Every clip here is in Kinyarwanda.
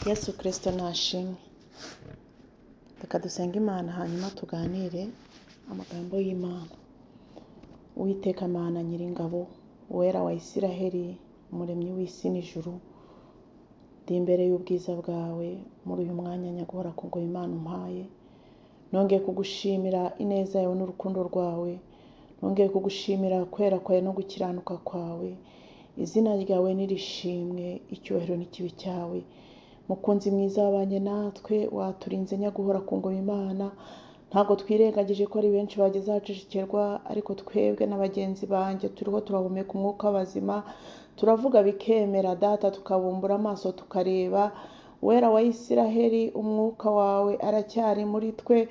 Yesu Kristo nashimwe. Reka dusenge Imana hanyuma tuganire amagambo y'Imana. Uwiteka Mana Nyiringabo, Uwera wa Isiraheli, Umuremyi w'isi n'ijuru, ndi imbere y'ubwiza bwawe muri uyu mwanya nyaguhora ku ngo Imana umpaye. Nongeye kugushimira ineza yawe n'urukundo rwawe, nongeye kugushimira kwera kwawe no gukiranuka kwawe. Izina ryawe nirishimwe, icyubahiro n'ikibi cyawe. Mukunzi mwiza wabanye natwe, waturinze nyaguhora ku ngoma Imana. Ntabwo twirengagije ko ari benshi bageze ahacecekerwa, ariko twebwe na bagenzi banjye turiho turahumeka umwuka w'abazima, turavuga bikemera Data, tukabumbura amaso tukareba. Uwera wa Isiraheli, umwuka wawe aracyari muri twe.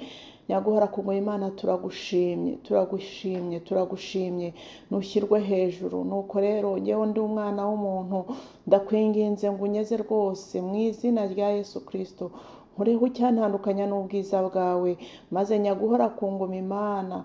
Nyaguhora ku ngoma Imana, turagushimye, turagushimye, turagushimye, ntushyirwe hejuru. Nuko rero ngewe ndi umwana w'umuntu, ndakwinginze ngo unyeze rwose mu izina rya Yesu Kristo, nkureho icyantandukanya n'ubwiza bwawe, maze nyaguhora ku ngoma Imana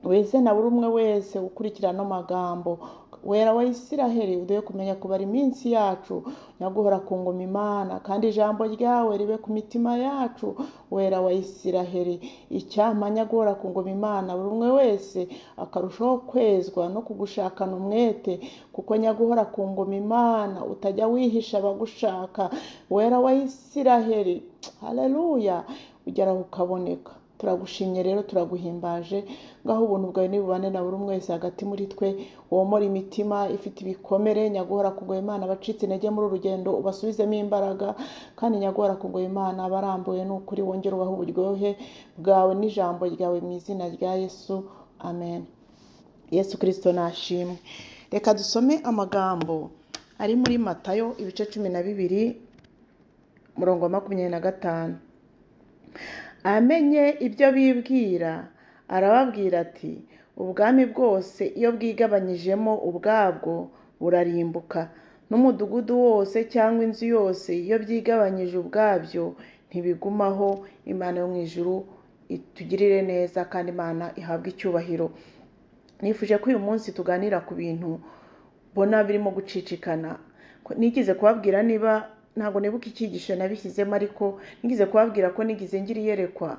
weze na buri umwe wese ukurikira ano magambo. Wera wa Isiraheli, uduhe kumenya kubara iminsi yacu, nyaguhora ku ngoma Imana, kandi ijambo ryawe ribe ku mitima yacu. Wera wa Isiraheli, icyampa nyaguhora ku ngoma Imana, buri umwe wese akarushaho kwezwa no kugushakana umwete, kuko nyaguhora ku ngoma Imana utajya wihisha abagushaka. Wera wa Isiraheli, haleluya, ugeraho ukaboneka. Turagushimye rero, turaguhimbaje. Ngaho ubuntu bwawe nibubane na buri umwe wese hagati muri twe, womora imitima ifite ibikomere. Nyaguhora ku ngoma Imana, abacitse intege muri uru rugendo ubasubizemo imbaraga, kandi nyaguhora ku ngoma Imana, abarambuwe n'ukuri wongere ubahe uburyohe bwawe n'ijambo ryawe mu izina rya Yesu, amen. Yesu Kristo nashimwe. Reka dusome amagambo ari muri Matayo ibice 12 murongo wa 25. Amenye ibyo bibwira, arababwira ati: ubwami bwose iyo bwigabanyijemo ubwabwo burarimbuka, n'umudugudu wose cyangwa inzu yose iyo byigabanyije ubwabyo ntibigumaho. Imana yo mu ijuru itugirire neza, kandi Imana ihabwe icyubahiro. Nifuje ko uyu munsi tuganira ku bintu mbona birimo gucicikana. Nigeze kubabwira, niba ntabwo nibuka icyigisho nabishyizemo, ariko nigeze kubabwira ko nigeze ngira iyerekwa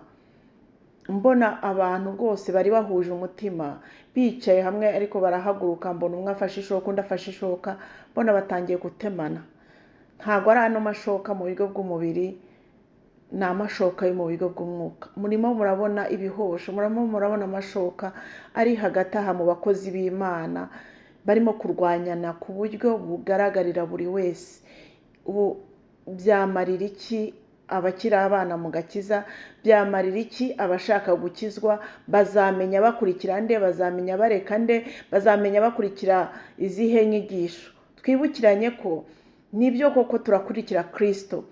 mbona abantu rwose bari bahuje umutima bicaye hamwe, ariko barahaguruka, mbona umwe afashe ishoka undi afashe ishoka, mbona batangiye gutemana. Ntabwo ari ano mashoka mu buryo bw'umubiri, ni amashoka yo mu buryo bw'umwuka. Murimo murabona ibihosho, murimo murabona amashoka ari hagati aha mu bakozi b'Imana, barimo kurwanyana ku buryo bugaragarira buri wese. Ubu byamarira iki abakiri abana mu gakiza? Byamarira iki abashaka gukizwa? Bazamenya bakurikira nde? Bazamenya bareka nde? Bazamenya bakurikira izihe nyigisho? Twibukiranye ko nibyo koko turakurikira Kristo,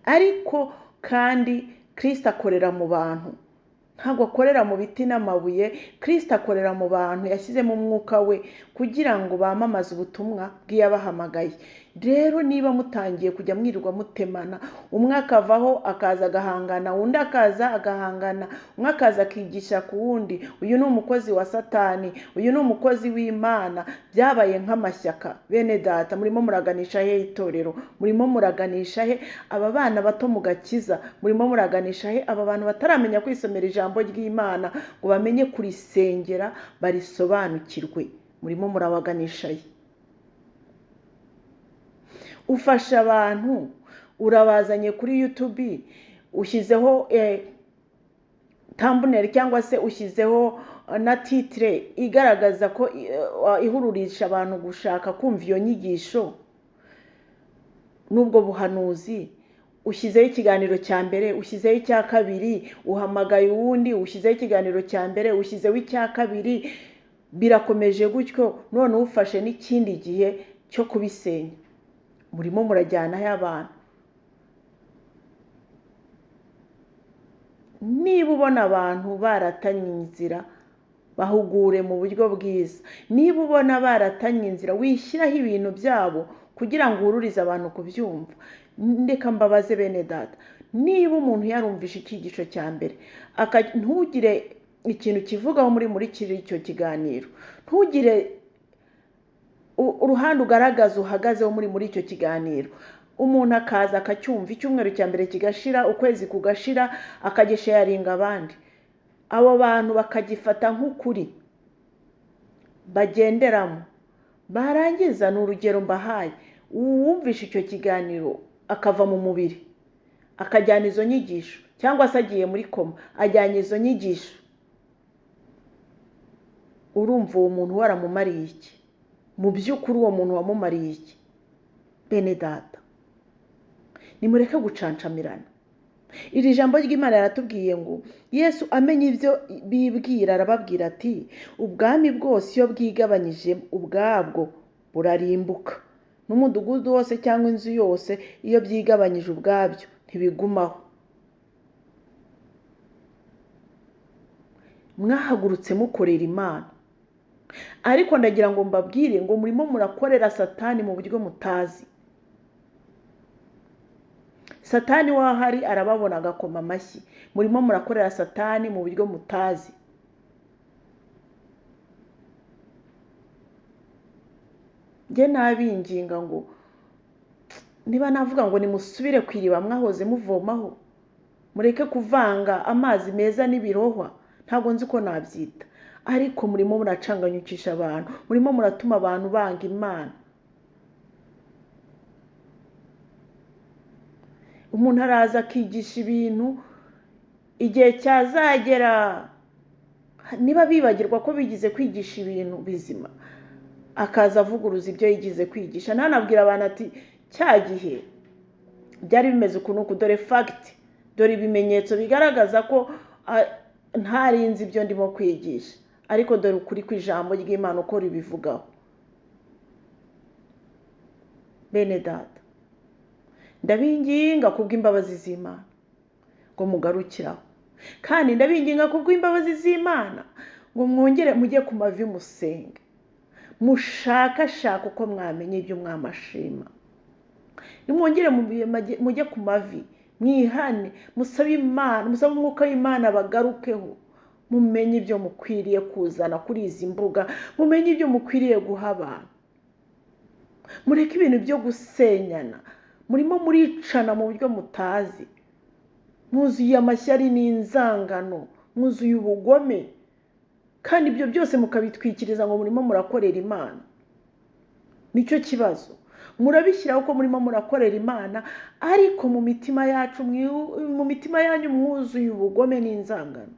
ariko kandi Kristo akorera mu bantu, ntabwo akorera mu biti n'amabuye. Kristo akorera mu bantu, yashyizemo umwuka we kugira ngo bamamaze ubutumwa bw'iyabahamagaye. Rero niba mutangiye kujya mwirirwa mutemana, umwe akavaho akaza agahangana, undi akaza agahangana, umwe akaza akigisha ku wundi, uyu ni umukozi wa Satani, uyu ni umukozi w'Imana, byabaye nk'amashyaka. Bene data, murimo muraganisha he itorero? Murimo muraganisha he aba bana bato mu gakiza? Murimo muraganisha he aba bantu bataramenya kwisomera ijambo ry'Imana ngo bamenye kurisengera barisobanukirwe? Murimo murabaganisha he? Ufasha abantu, urabazanye kuri YouTube, ushyizeho thumbnail cyangwa se ushyizeho na titre igaragaza ko ihururisha abantu gushaka kumva iyo nyigisho n'ubwo buhanuzi. Ushyizeho ikiganiro cya mbere, ushyizeho icya kabiri, uhamagaye uwundi, ushyizeho ikiganiro cya mbere, ushyizeho icya kabiri, birakomeje gutyo. None ufashe n'ikindi gihe cyo kubisenya. Murimo murajyanaho abantu. Niba ubona abantu baratanye inzira, bahugure mu buryo bwiza. Niba ubona baratanye inzira, wishyiraho ibintu byabo kugira ngo uhururize abantu kubyumva. Ndeka mbabaze bene data, niba umuntu yarumvishe icyigisho cya mbere, ntugire ikintu kivugaho muri icyo kiganiro, ntugire uruhande ugaragaza uhagazeho muri icyo kiganiro, Umuntu akaza akacyumva, icyumweru cya mbere kigashira, ukwezi kugashira, akagisharinga abandi, abo bantu bakagifata nk'ukuri bagenderamo. Barangiza, ni urugero mbahaye, uwumvishe icyo kiganiro akava mu mubiri akajyana izo nyigisho, cyangwa se agiye muri koma ajyanye izo nyigisho, urumva uwo muntu waramumariye iki? Mu by'ukuri uwo muntu wamumariye iki? Bene data, nimureke gucancamirana. Iri jambo ry'Imana yaratubwiye ngo Yesu amenye ibyo bibwira, arababwira ati ubwami bwose iyo bwigabanyije ubwabwo burarimbuka, n'umudugudu wose cyangwa inzu yose iyo byigabanyije ubwabyo ntibigumaho. Mwahagurutse mukorera Imana, ariko ndagira ngo mbabwire ngo murimo murakorera Satani mu buryo mutazi. Satani wahari arababona agakoma amashyi. Murimo murakorera Satani mu buryo mutazi. Njye nabinginga ngo niba navuga ngo nimusubire ku iriba mwahoze muvomaho, mureke kuvanga amazi meza n'ibirohwa, ntabwo nzi ko nabyita, ariko murimo muracanganyukisha abantu, murimo muratuma abantu banga Imana. Umuntu araza akigisha ibintu, igihe cyazagera niba bibagirwa ko bigize kwigisha ibintu bizima, akaza avuguruza ibyo yigize kwigisha, ntanabwira abantu ati cya gihe byari bimeze ukuntu, dore fact, dore ibimenyetso bigaragaza ko ntarinzi ibyo ndimo kwigisha, ariko dore ukuri kw'ijambo ry'Imana uko ribivugaho. Bene data, ndabinginga kubw'imbabazi z'Imana ngo mugarukiraho, kandi ndabinginga kubw'imbabazi z'Imana ngo mwongere mujye ku mavi musenge, mushakashaka uko mwamenye ibyo mwamashima. Nimwongere mujye ku mavi, mwihane, musabe Imana, musabe umwuka w'Imana bagarukeho, mumenye ibyo mukwiriye kuzana kuri izi mbuga, mumenye ibyo mukwiriye guha abantu. Mureke ibintu byo gusenyana, murimo muricana mu buryo mutazi, mwuzuye amashyari n'inzangano, mwuzuye ubugome, kandi ibyo byose mukabitwikiriza ngo murimo murakorera Imana. Nicyo kibazo, murabishyiraho ko murimo murakorera Imana, ariko mu mitima yacu, mu mitima yanyu mwuzuye ubugome n'inzangano,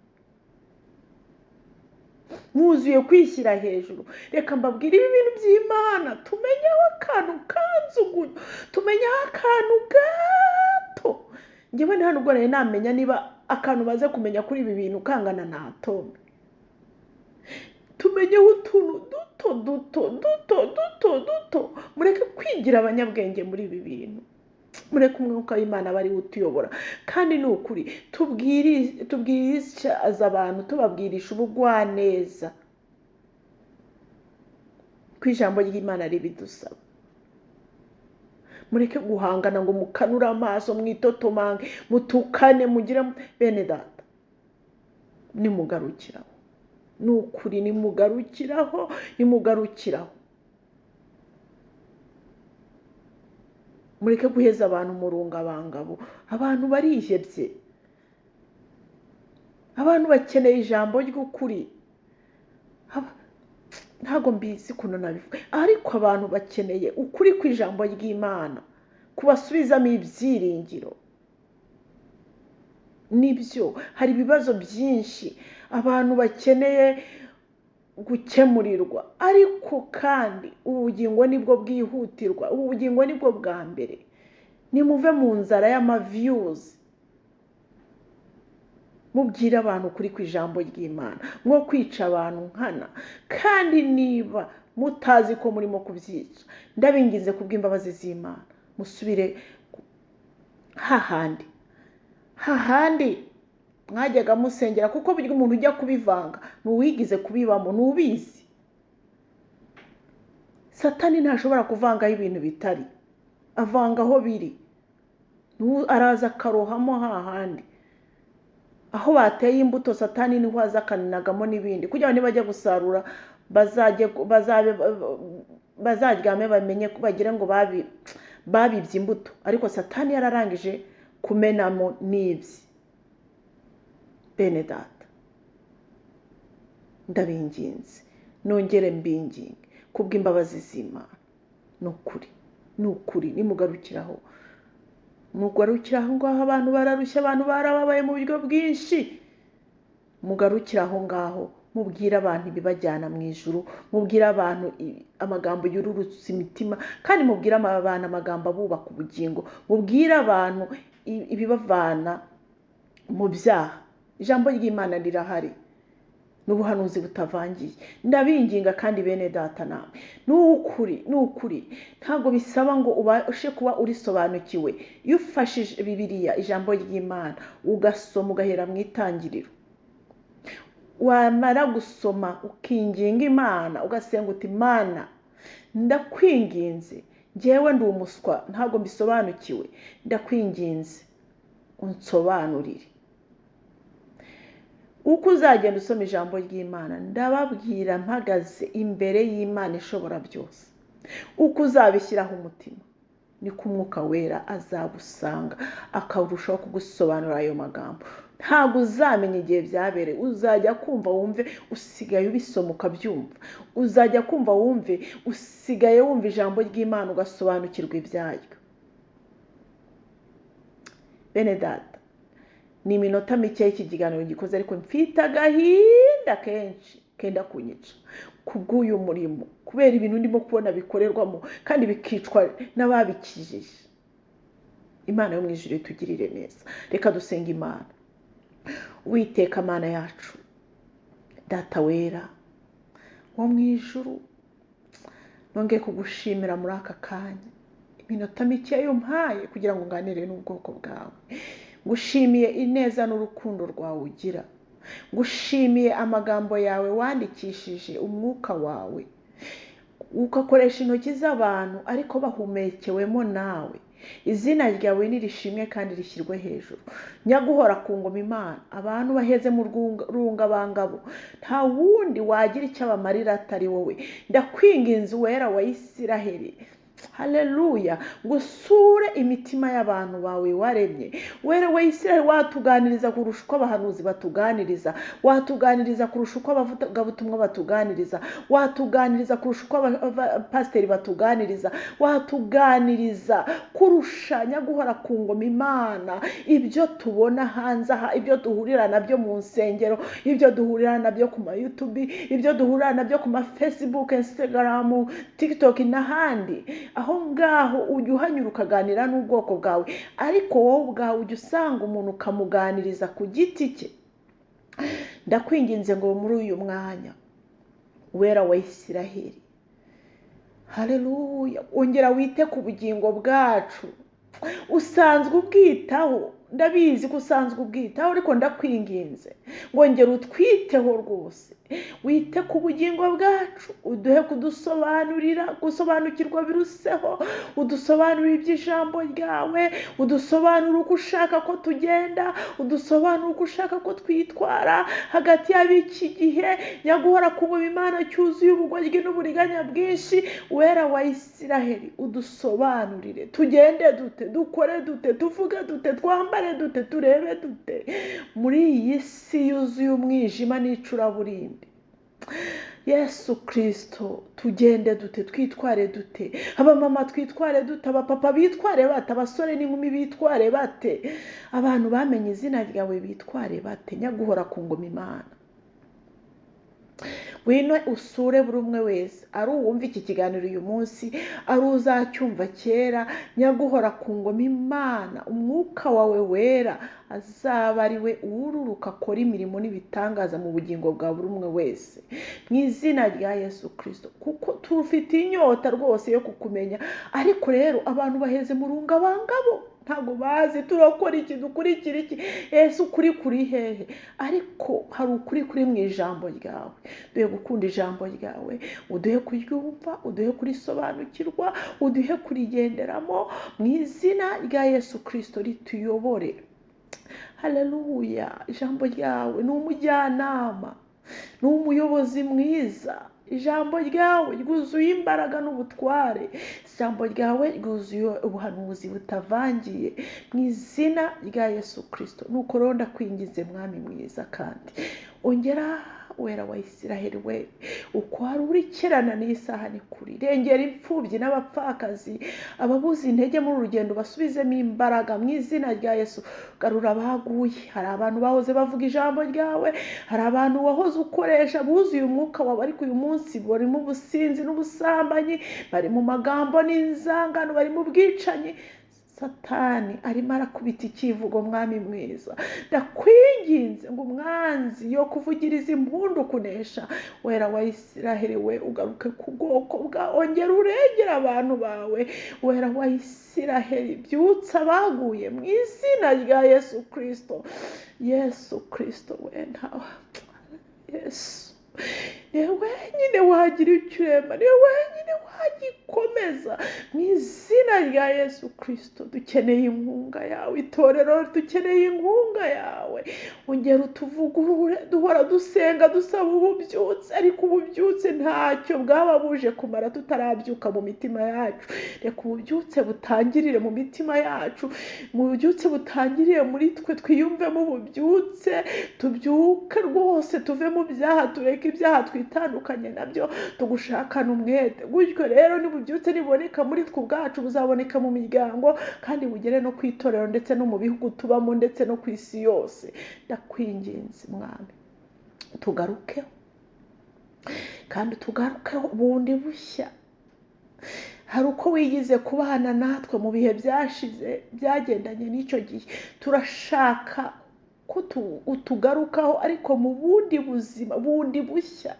mwuzuye kwishyira hejuru. Reka mbabwire ibi bintu by'Imana, tumenyeho akantu kanzugunyo, tumenyeho akantu gato. Njyewe nta nubwo nari namenya niba akantu baze kumenya kuri ibi bintu kangana na atome. Tumenyeho utuntu duto duto duto duto duto. Mureke kwigira abanyabwenge muri ibi bintu, mureke umwuka w'Imana bari utuyobora. Kandi ni ukuri tubwiriza abantu, tubabwirisha ubugwaneza ko ijambo ry'Imana ribidusaba. Mureke guhangana ngo mukanure amaso, mwitotomange, mutukane, mugire. Bene data, nimugarukiraho, ni ukuri nimugarukiraho, nimugarukiraho. Mureke guheza abantu mu rungabangabo. Abantu barihebye, abantu bakeneye ijambo ry'ukuri. Ntabwo mbizi ukuntu nabivuga, ariko abantu bakeneye ukuri kw'ijambo ry'Imana kubasubizamo ibyiringiro. Nibyo, hari ibibazo byinshi abantu bakeneye gukemurirwa, ariko kandi ubugingo nibwo bwihutirwa, ubugingo nibwo bwa mbere. Nimuve mu nzara y'amaviyuzi, mubwire abantu kuri kw'ijambo ry'Imana, mwo kwica abantu nkana. Kandi niba mutazi ko murimo kubyica, ndabinginze kubw'imbabazi z'Imana, musubire hahandi hahandi mwajyaga musengera, kuko burya umuntu ujya kubivanga ni uwigize kubibamo, ni ubizi. Satani ntashobora kuvangaho ibintu bitari, avanga aho biri, araza akarohamo hahandi aho bateye imbuto. Satani niho aza akaninagamo n'ibindi, kugira ngo nibajya gusarura bazaryame bamenye, bagire ngo Babibye imbuto, ariko Satani yararangije kumenamo n'ibye. Bene data, ndabinginze, nongere mbinginge kubw'imbabazi z'Imana. Ni ukuri, ni ukuri, nimugarukiraho, mugarukira aho ngaho. Abantu bararushye, abantu barababaye mu buryo bwinshi. Mugarukire aho ngaho, mubwire abantu ibibajyana mu ijuru, mubwire abantu amagambo yururutsa imitima, kandi mubwire abantu amagambo abubaka ubugingo, mubwire abantu ibibavana mu byaha. Ijambo ry'Imana rirahari n'ubuhanuzi butavangiye. Ndabinginga kandi bene data nawe, ni ukuri, ni ukuri, ntabwo bisaba ngo ubashe kuba urisobanukiwe. Iyo ufashije Bibiliya, ijambo ry'Imana, ugasoma ugahera mu itangiriro, wamara gusoma ukinginga Imana, ugasenga uti Imana ndakwinginze, njyewe ndi umuswa ntabwo mbisobanukiwe, ndakwinginze unsobanurire. Uko uzagenda usoma ijambo ry'Imana, ndababwira mpagaze imbere y'Imana ishobora byose, uko uzabishyiraho umutima niko Umwuka Wera azagusanga akarushaho kugusobanurira ayo magambo. Ntabwo uzamenya igihe byabereye, uzajya kumva wumve usigaye ubisoma ukabyumva, uzajya kumva wumve usigaye wumva ijambo ry'Imana ugasobanukirwa ibyaryo. Bene data, ni iminota mike y'iki kiganiro gikoze, ariko mfite agahinda kenshi kenda kunyica kubw'uyu murimo, kubera ibintu ndimo kubona bikorerwamo kandi bikicwa n'ababikijije. Imana yo mu ijuru itugirire neza. Reka dusenge Imana. Uwiteka Mana yacu, Data wera wo mu ijuru, nongeye kugushimira muri aka kanya, iminota mike umpaye kugira ngo nganire n'ubwoko bwawe. Ngushimiye ineza n'urukundo rwawe ugira, ngushimiye amagambo yawe wandikishije umwuka wawe, ugakoresha intoki z'abantu ariko bahumekewemo nawe. Izina ryawe nirishimwe kandi rishyirwe hejuru. Nyaguhora ku ngoma Imana, abantu baheze mu rungabangabo, nta wundi wagira icyo abamarira atari wowe. Ndakwinginze Uwera wa Isiraheli, haleluya, ngusure imitima y'abantu bawe waremye. Wera wa Isiraheli, watuganiriza kurusha uko abahanuzi batuganiriza, watuganiriza kurusha uko abavugabutumwa batuganiriza, watuganiriza kurusha uko abapasiteri batuganiriza, watuganiriza kurusha nyaguhora ku ngoma Imana ibyo tubona hanze aha, ibyo duhurira nabyo mu nsengero, ibyo duhurira nabyo ku ma YouTube, ibyo duhurira nabyo ku ma Facebook, Instagram, TikTok n'ahandi. Aho ngaho ujya uhanyura ukaganira n'ubwoko bwawe, ariko wowe ubwawe ujya usanga umuntu ukamuganiriza ku giti cye. Ndakwinginze ngo muri uyu mwanya, Uwera wa Isiraheli, haleluya, ongera wite ku bugingo bwacu. Usanzwe ubwitaho, ndabizi ko usanzwe ubwitaho, ariko ndakwinginze ngo ngera utwiteho rwose, wite ku bugingo bwacu, uduhe kudusobanurira, gusobanukirwa biruseho, udusobanurire iby'ijambo ryawe, udusobanurire uko ushaka ko tugenda, udusobanurire uko ushaka ko twitwara hagati y'ab'iki gihe nyaguhora ku ngoma Imana cyuzuye ubugoryi n'uburiganya bwinshi. Uwera wa Isiraheli, udusobanurire tugende dute, dukore dute, tuvuge dute, twambare dute, turebe dute muri iyi si yuzuye umwijima n'icuraburindi. Yesu Kristo, tugende dute, twitware dute, abamama twitware dute, abapapa bitware bate, abasore n'inkumi bitware bate, abantu bamenye izina ryawe bitware bate. Nyaguhora ku ngoma Imana, ngwino usure buri umwe wese, ari uwumva iki kiganiro uyu munsi, ari uzacyumva kera. Nyaguhora ku ngoma Imana, umwuka wawe wera azaba ari we uwururuka akora imirimo n'ibitangaza mu bugingo bwa buri umwe wese, mu izina rya Yesu Kristo. Kuko tufite inyota rwose yo kukumenya, ariko rero abantu baheze mu rungabangabo, ntabwo bazi turakora iki, dukurikira iki, ese ukuri kuri hehe? Ariko hari ukuri kuri mu ijambo ryawe. Duhe gukunda ijambo ryawe, uduhe kuryumva, uduhe kurisobanukirwa, uduhe kurigenderamo, mu izina rya Yesu Kristo rituyobore. Haleluya, ijambo ryawe ni umujyanama, ni umuyobozi mwiza. Ijambo ryawe ryuzuye imbaraga n'ubutware, ijambo ryawe ryuzuye ubuhanuzi butavangiye, mu izina rya Yesu Kristo. Nuko rero ndakwinginze mwami mwiza, kandi ongera wera wa Isiraheli we, uko wari urikirana n'isaha ni kuri, rengera imfubyi n'abapfakazi, ababuze intege muri urugendo basubizemo imbaraga mu izina rya Yesu. Garura abaguye. Hari abantu bahoze bavuga ijambo ryawe, hari abantu wahoze ukoresha buzuye umwuka wawe, ariko uyu munsi bari mu businzi n'ubusambanyi, bari mu magambo n'inzangano, bari mu bwicanyi. Satani arimo arakubita ikivugo. Mwami mwiza, ndakwinginze ngo umwanzi yo kuvugiriza impundu kunesha, wera wa Isiraheli we, ugaruke ku bwoko bwa, ongera urengera abantu bawe. Wera wa Isiraheli, byutsa abaguye mu izina rya Yesu Kristo. Yesu Kristo we, ntawe Yesu niwe wenyine wagira icyo urema, niwe wenyine wagikomeza mu izina rya Yesu Kristo. Dukeneye inkunga yawe, itorero dukeneye inkunga yawe. Ongera utuvugurure. Duhora dusenga dusaba ububyutse, ariko ububyutse ntacyo bwaba buje kumara tutarabyuka mu mitima yacu. Reka ububyutse butangirire mu mitima yacu, mu bubyutse butangirire muri twe, twiyumvemo ububyutse, tubyuke rwose, tuve mu byaha, tureke ibyaha, twitandukanye nabyo, tugushakana umwete. Gutyo rero nibubyutse niboneka muri twe ubwacu, buzaboneka mu miryango, kandi bugere no ku itorero, ndetse no mu bihugu tubamo, ndetse no ku isi yose. Ndakwinginze mwami, tugarukeho, kandi tugarukeho bundi bushya. Hari uko wigize kubana natwe mu bihe byashize byagendanye n'icyo gihe, turashaka ko utugarukaho, ariko mu bundi buzima bundi bushya,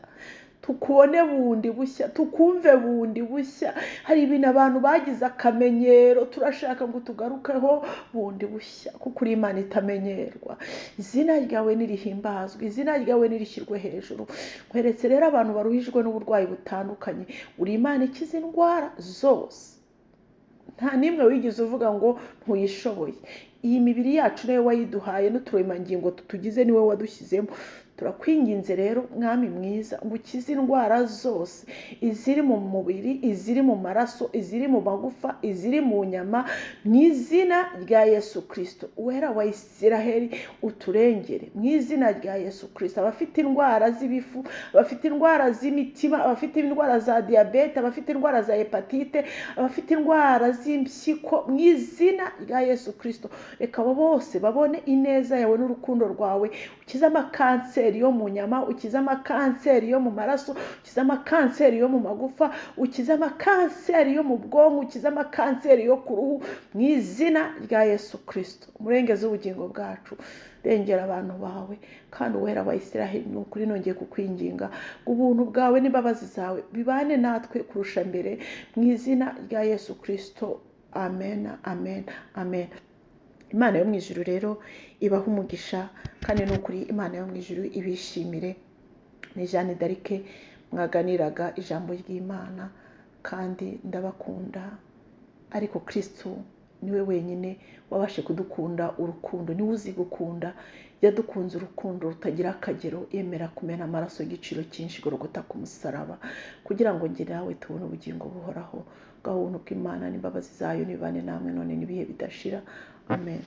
tukubone bundi bushya, tukumve bundi bushya. Hari ibintu abantu bagize akamenyero, turashaka ngo tugarukeho bundi bushya, kuko uri Imana itamenyerwa. Izina ryawe nirihimbazwe, izina ryawe nirishyirwe hejuru. Nkweretse rero abantu baruhijwe n'uburwayi butandukanye, uri Imana ikiza indwara zose, nta n'imwe wigeze uvuga ngo ntuyishoboye. Iyi mibiri yacu niwe wayiduhaye, n'uturemangingo tutugize niwe wadushyizemo. Turakwinginze rero mwami mwiza, ngo ukize indwara zose, iziri mu mubiri, iziri mu maraso, iziri mu magufa, iziri mu nyama, mu izina rya Yesu Kristo. Uwera wa Isiraheli, uturengere mu izina rya Yesu Kristo. Abafite indwara z'ibifu, abafite indwara z'imitima, abafite indwara za diyabete, abafite indwara za hepatite, abafite indwara z'impyiko, mu izina rya Yesu Kristo, reka abo bose babone ineza yawe n'urukundo rwawe. Ukize amakanseri yo mu nyama, ukize amakanseri yo mu maraso, ukize amakanseri yo mu magufa, ukize amakanseri yo mu bwonko, ukize amakanseri yo ku ruhu, mu izina rya Yesu Kristo. Umurengezi w'ubugingo bwacu, rengera abantu bawe, kandi uwera wa Isiraheli, ni ukuri nongeye kukwinginga ngo ubuntu bwawe n'imbabazi zawe bibane natwe kurusha mbere, mu izina rya Yesu Kristo. Amen, amen, amen. Imana yo mu ijuru rero ibahe umugisha, kandi ni ukuri Imana yo mu ijuru ibishimire. Ni Jeanne d'Arc mwaganiraga ijambo ry'Imana, kandi ndabakunda, ariko Kristo niwe wenyine wabashe kudukunda urukundo, niwe uzi gukunda. Yadukunze urukundo rutagira akagero, yemera kumena amaraso y'igiciro cyinshi Golgotha ku musaraba, kugira ngo njye nawe tubone ubugingo buhoraho. Bwa buntu bw'Imana n'imbabazi zayo nibane namwe none n'ibihe bidashira. Amen.